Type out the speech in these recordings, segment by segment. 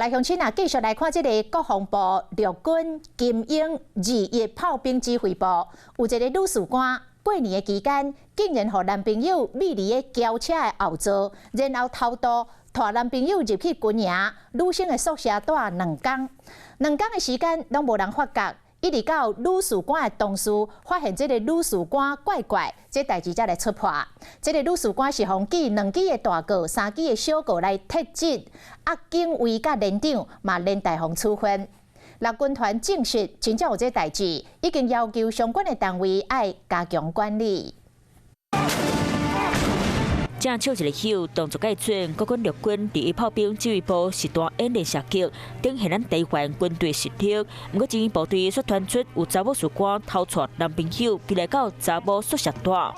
來鄉親啊，繼續來看這个國防部陸軍金鷹21炮兵指揮部，有一个女士官過年的期間，竟然予男朋友秘佇个轎車的後座，然後偷渡帶男朋友入去軍營女生的宿舍蹛2工，2工的時間攏無人發覺，一直到女士官的同事發現這个女士官怪怪，這代誌才來戳破。這个女士官是予記兩支的大告、三支的小告來撤職，啊，警衛佮連長嘛連帶予處分。陸軍團證實真正有這代誌，已經要求相關的單位愛加強管理。正笑一个手，動作蓋準。國軍陸軍第一炮兵指揮部實彈演練射擊，展現咱台灣軍隊實力。毋過，精英部隊卻傳出有查某士官偷帶男朋友，飛來到查某宿舍蹛。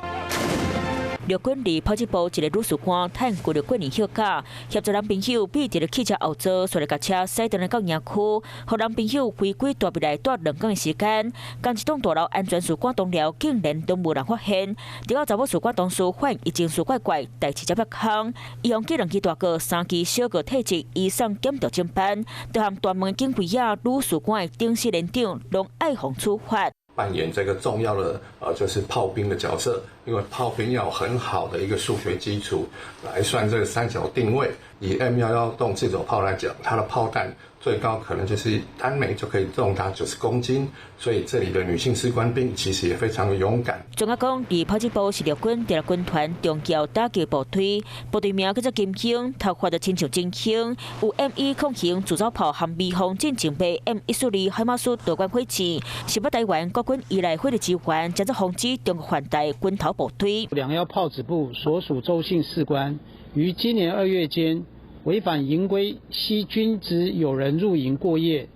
陸軍二炮指部一个女士官，趁舊曆過年歇假，協助男朋友秘佇咧汽車後座，煞來共車駛轉來到營區，予男朋友違規蹛入來蹛2工的時間。仝一棟大樓安全士官同僚竟然攏無人發現，直到查某士官同事發現伊情緒怪怪，代誌才破空。伊予記兩支大告，三支小告退職，移送檢調偵辦。就和大門警衛仔女士官的頂死連長，攏愛予處罰。扮演這個重要的就是炮兵的角色，因為炮兵要有很好的一個數學基礎來算這個三角定位。以 M11動自走炮來講，它的炮彈最高可能就是單枚就可以重達90公斤，所以這裡的女性士官兵其實也非常的勇敢。專家講，二炮指部是陸軍第六軍團重要打擊部隊，部隊名叫做金鷹，頭髮就親像金鷹，有 M1 型自走炮和微風進前備 M142海馬斯導彈火箭，是北台灣國軍依賴火力支援，將作防止中國犯台軍頭部隊。21炮指部所屬周姓士官於今年2月間，違反營規，攜軍職友人入營過夜，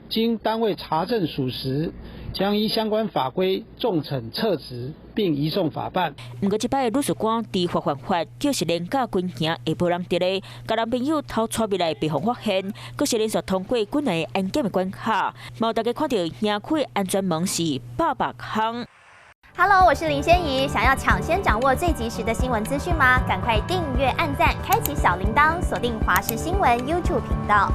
經單位查證屬實，將依相關法規重懲撤職，並移送法辦。毋過，這擺女士官知法犯法，就是連甲軍營下無人佇咧，共男朋友偷帶入來被予發現，閣是連續通過幾个安檢的關卡，嘛大家看著營區安全門是百百空。 Hello，我是林仙怡。想要搶先掌握最及時的新聞資訊嗎？趕快訂閱、按讚、開啟小鈴鐺，鎖定華視新聞 YouTube 頻道。